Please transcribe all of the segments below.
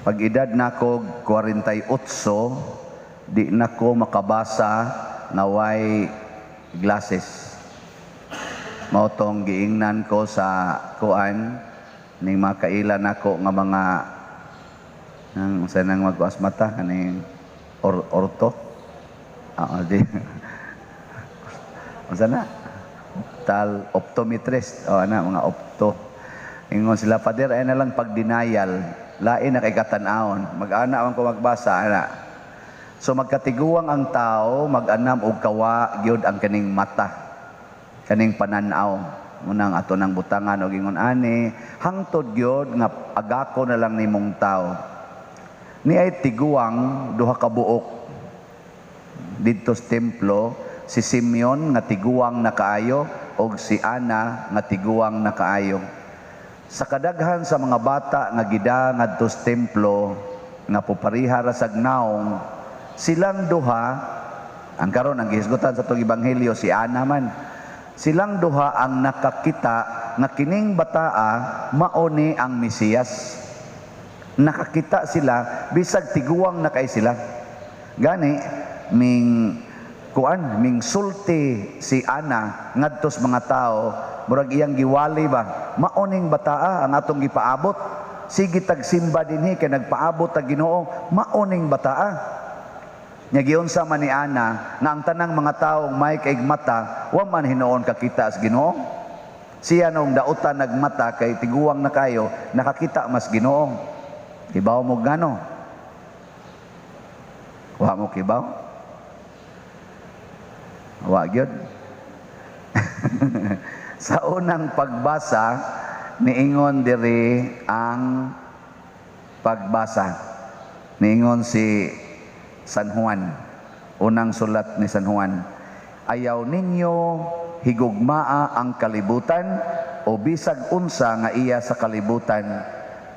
Pag edad nako 48, di nako makabasa nga way glasses. Mao tong giingnan ko sa kuan ning mga kaila nako nga mga nang sa nang magkuas mata kaning orto. Ah, di. Unsa na? Tal optometrist o ana mga opto. Ingon sila, "Father, ay na lang pag denial, lain na kay katan-awon." Mag-ana man ko magbasa ana. So magkatiguang ang tao, mag-anam og kawa gyud ang kaning mata. Kaning pananaw. Munang ato nang butangan og ingon ani, hangtod gyud nga agako na lang nimong tao. Ni ay tiguang duha ka buok didto sa templo, si Simeon nga tiguang na kaayo og si Ana nga tiguang na kaayo. Sa kadaghan sa mga bata nga gida ngadto sa templo nga pupariha ra sag naong, silang duha ang karon ang gihisgutan sa atong ebanghelyo, si Ana man. Silang duha ang nakakita nga kining bataa mao ni ang Mesiyas. Nakakita sila bisag tiguang na kay sila. Gani ming kuan, ming sulti si Ana ngadto sa mga tao, murag iyang giwali ba, "Mao ning bataa ang atong gipaabot. Sige tagsimba dinhi kay nagpaabot tag Ginoo, mao ning bataa." Nya giunsa man ni Ana nga ang tanang mga taong may kaig mata, wa man hinuon kakita sa Ginoo? Siya nung dautan nagmata kay tiguang na kayo, nakakita mas Ginoo. Kibaw mo gano? Wa mo kibaw? Wa gyud. Sa unang pagbasa, niingon diri ang pagbasa. Niingon si San Juan, unang sulat ni San Juan: "Ayaw ninyo higugmaa ang kalibutan o bisag unsa nga iya sa kalibutan.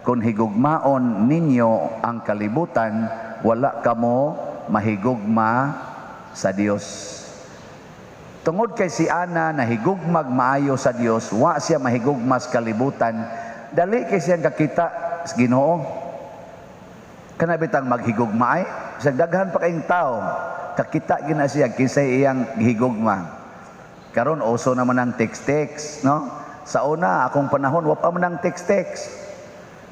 Kung higugmaon ninyo ang kalibutan, wala kamo mahigugma sa Dios." Tungod kay si Ana nahigugmag maayo sa Dios, wa siya mahigugma sa kalibutan, dali kay siyang kakita sa Ginoo. Kana bitang maghigugma ay, sa daghan pa kayong tao, kakita gina siya kinsay iyang gihigugma. Karon uso naman ang text-text, no? Sa una, akong panahon, wa pa man ang text-text.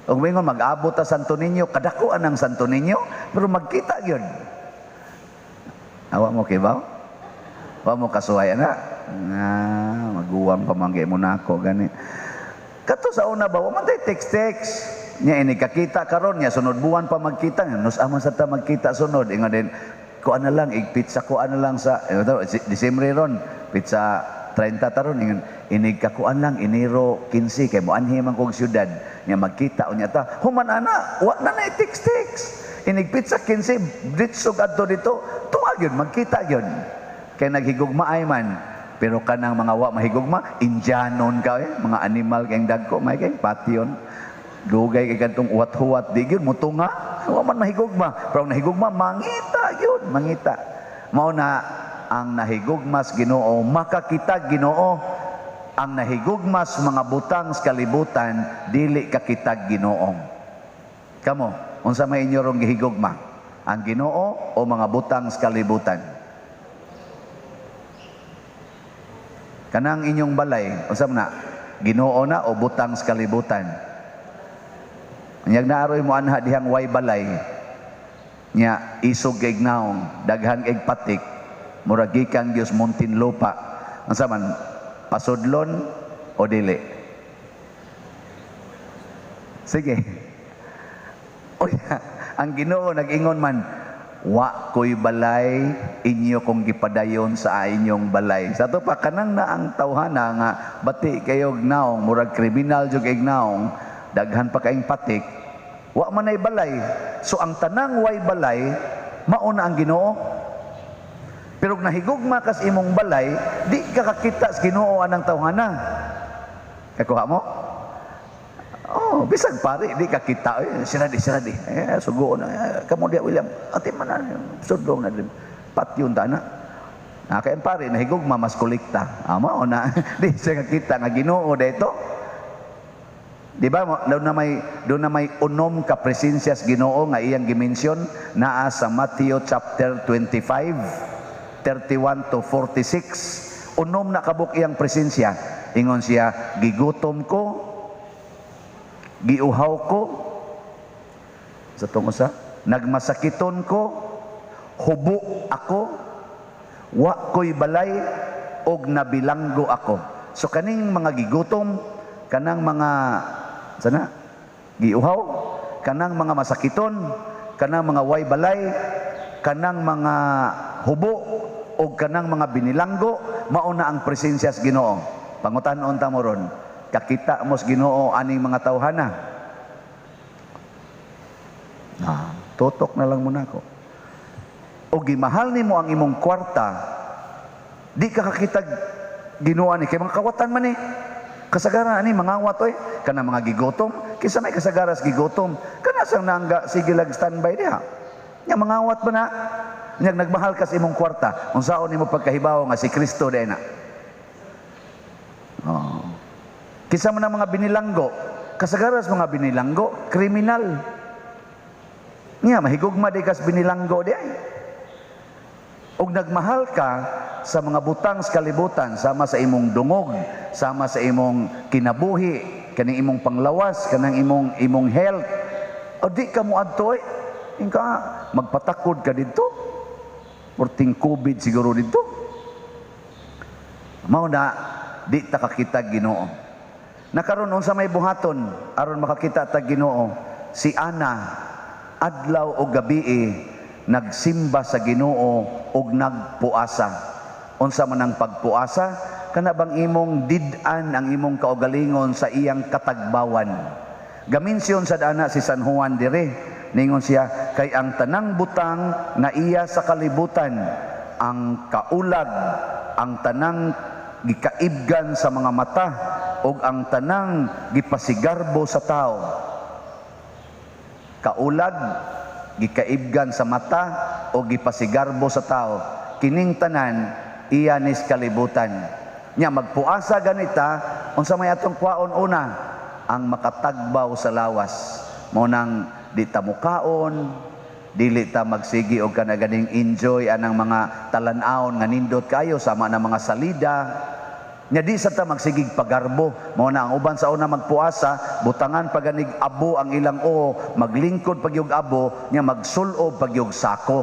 Ug mingon mag-abot ta Santo Niño, kadakuan ang Santo Niño, pero magkita gyud. Awa mo kibaw? Wa mo kasuhay ana? Nga maguwang pa man kay mo nako gani. Kato sa una ba, wa man tay text-text. Nya ini kakita karon, nya sunod buwan pa magkita, nus ama sa ta magkita sunod, ingon din kuan na lang ig pizza, kuan na lang sa Disyembre ron, pizza 30 taron, ingon inig kakuan lang Enero 15 kay moanhi man kog syudad, nya magkita unya ta. Human ana, wa na nay text-text. Inig pizza 15, diretso adto dito, tuwa gyud magkita gyud. Kay naghigugmaay man. Pero kanang mga wa mahigugma, Indianon ka eh, mga animal kayong dagko, may kay patyon. Dugay kay kantong uwat-huwat, di gyud mutunga, wa man mahigugma. Pero ang nahigugma, mangita gyud, mangita. Mao na ang nahigugmas Ginoo, makakita Ginoo. Ang nahigugmas mga butang sa kalibutan, dili kakita Ginoo. Kamo, unsa may inyo rong gihigugma? Ang Ginoo o mga butang sa kalibutan? Kanang inyong balay, unsa man na? Ginoo na o butang sa kalibutan? Unyag naaroy mo anha dihang way balay. Nya isog kay naong, daghan kay patik, murag gikan Dios Muntinlupa. Unsa man, pasudlon o dili? Sige. Oy, ang Ginoo nag-ingon man, "Wa ko'y balay, inyo kong gipadayon sa inyong balay." Sa ato pa kanang na ang tawhana nga bati kayo naong, murag kriminal jud kay naong, daghan pa kaing patik, wa man ay balay. So ang tanang way balay, mao na ang Ginoo. Pero kung nahigugma kas imong balay, di ka kakita sa Ginoo anang tawhana. Kakuha mo? Oh, bisag pare, di ka kita. Eh, sira di, sira di. Eh, sugo na. Eh, kamo diya, William. Ate man na, sudong na. Patyon ta na. Na kay pare, nahigugma, mas kolekta. Ama o na, di siya kakita nga Ginoo dito. Di ba doon na may 6 ka presensyas Ginoo nga iyang gi-mention naa sa Matthew chapter 25 31 to 46? 6 na kabuk iyang presensya. Ingon siya, "Gigutom ko, giuhaw ko," sa tungo sa "nagmasakiton ko, hubo ako, wa ko'y balay, og nabilanggo ako." So kaning mga gigutom, kanang mga sana giuhaw, kanang mga masakiton, kanang mga way balay, kanang mga hubo, og kanang mga binilanggo, mao na ang presensya sa Ginoo. Pangutan-on ta mo ron, kakita mo sa Ginoo aning mga tawhana? Ah, tutok na lang muna ko. O gimahal nimo ang imong kwarta, di ka kakitag Ginoo ni kay mga kawatan man ni. Kasagaran ani mangawat oy, kana mga gigotom, kinsa may kasagaras gigotom, kana sang nangga sige lag standby diha. Nya mangawat ba na? Nya nagmahal ka sa imong kwarta, unsaon nimo pagkahibaw nga si Kristo diay na? Oh. Kinsa man ang mga binilanggo, kasagaras mga binilanggo, kriminal. Nya mahigugma di kas binilanggo di ay. Og nagmahal ka sa mga butang sa kalibutan, sama sa imong dungog, sama sa imong kinabuhi, kaning imong panglawas, kanang imong imong health. O di ka mo adto eh. Ingka magpatakod ka didto. Porting COVID siguro didto. Mao na di ta kakita Ginoo. Nakaron, unsa may buhaton aron makakita ta Ginoo? Si Ana, adlaw o gabi nagsimba sa Ginoo ug nagpuasa. Unsa man ang pagpuasa? Kana bang imong did-an ang imong kaugalingon sa iyang katagbawan. Gaminsyon sa dana si San Juan dire. Ningon siya, kay ang tanang butang na iya sa kalibutan, ang kaulag, ang tanang gikaibgan sa mga mata, ug ang tanang gipasigarbo sa tao. Kaulag, gikaibgan sa mata, o gipasigarbo sa tao. Kining tanan, iya nis kalibutan. Nya magpuasa ganita, unsa may atong kwaon una? Ang makatagbaw sa lawas. Mao nang di ta mukaon, dili ta magsigi og kana ganing enjoy anang mga talan-awon nga nindot kayo sama na mga salida. Nya di sa ta magsigig pagarbo. Mao na ang uban sa una magpuasa, butangan pa ganig abo ang ilang oo, maglingkod pag yung abo, nya magsulob pag yung sako.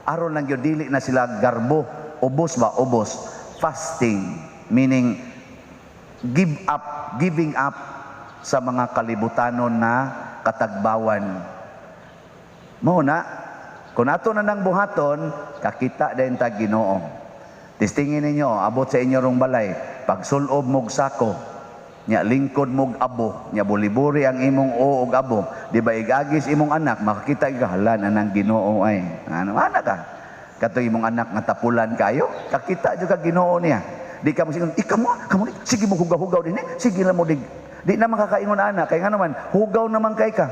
Aron lang gyud dili na sila garbo. Ubos ba? Ubos. Fasting, meaning give up, giving up sa mga kalibutanon na katagbawan. Mao na, kung ato na nang buhaton, kakita din ta Ginoo. Testingin ninyo, abot sa inyo rong balay, pagsulob mog sako, nya lingkod mog abo, nya buliburi ang imong o og abo, di ba igagis imong anak, makakita ka, "Hala, anang Ginoo ay." Ano, ana ka? Kato imong anak nga tapulan kayo, kakita jud ka Ginoo niya. Di ka mo sige, ikaw mo, kamo ni, sige mo hugaw-hugaw din eh, sige lang mo dig. Di na makakaingon ana, kay nga naman, hugaw naman kay ka.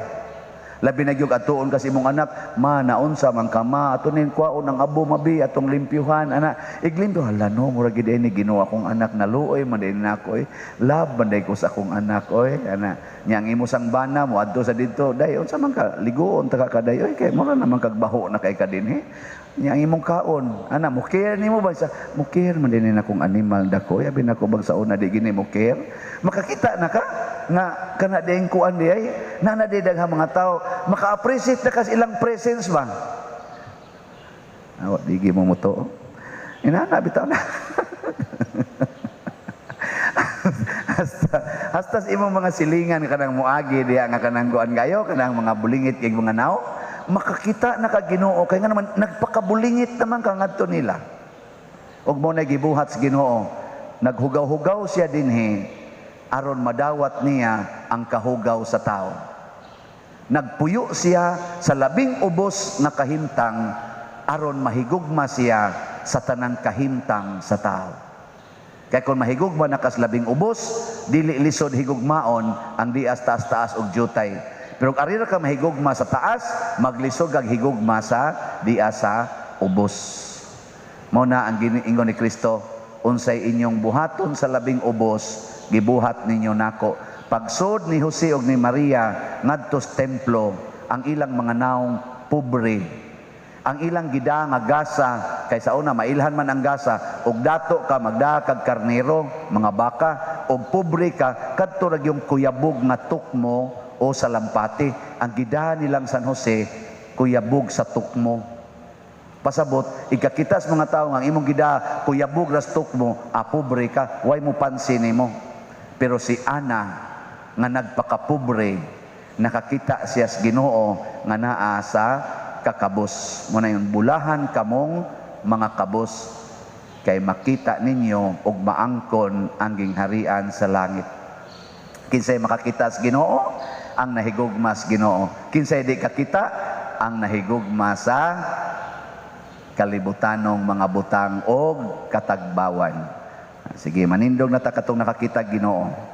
Labi na gyud atuon kasi imong anak, "Ma, naunsa man ka, ma? Ato nin kwaon ang abo, mabi, atong limpyuhan," ana. Iglimpyo, "Hala no, mura gid ni Ginoo akong anak, naluoy man din nako oy. Love man day ko sa akong anak oy," ana. Nya ang imo sang bana mo adto sa didto, "Day, unsa man ka? Liguon ta ka kaday oy, kay mura naman kag baho na kay ka dinhi." Nya ang imong kaon, ana, mo care nimo ba sa mo care man din akong animal dako, abi nako bang sa una di gini mo care. Makakita na ka nga kana din kuan di ay na na di daghang mga tao maka-appreciate na kas ilang presence ba. Awa digi mo mo to. Inana bitaw na. Hasta hasta sa imong mga silingan kanang muagi diha nga kanang kuan kayo, kanang mga bulingit kay mga naw, makakita na ka Ginoo kay nga naman nagpakabulingit naman ka ngadto nila. Ug mo na gibuhat sa Ginoo, naghugaw-hugaw siya dinhi aron madawat niya ang kahugaw sa tao. Nagpuyo siya sa labing ubos nga kahimtang aron mahigugma siya sa tanang kahimtang sa tao. Kay kung mahigugma na kas labing ubos, dili lisod higugmaon ang dias taas-taas og jutay. Pero kung arira ka mahigugma sa taas, maglisod kag higugma sa dias sa ubos. Mao na ang giniingon ni Kristo, "Unsay inyong buhaton sa labing ubos, gibuhat ninyo nako." Pagsud ni Jose og ni Maria ngadto sa templo, ang ilang mga naong pobre. Ang ilang gida nga gasa, kay sa una mailhan man ang gasa, og dato ka magdaa kag karnero, mga baka, og pobre ka kadto ra yung kuyabog nga tukmo o sa lampati. Ang gida nilang San Jose, kuyabog sa tukmo. Pasabot, ikakita sa mga tao nga ang imong gida kuyabog ra sa tukmo, ah, pobre ka, way mo pansin nimo. Pero si Ana nga nagpakapobre, nakakita siya sa Ginoo nga naa sa kakabos. Mao na yung bulahan kamong mga kabos kay makita ninyo og maangkon ang gingharian sa langit. Kinsay makakita sa Ginoo? Ang nahigugma sa Ginoo. Kinsay di kakita? Ang nahigugma sa kalibutanong mga butang og katagbawan. Sige, manindog na ta katong nakakita Ginoo.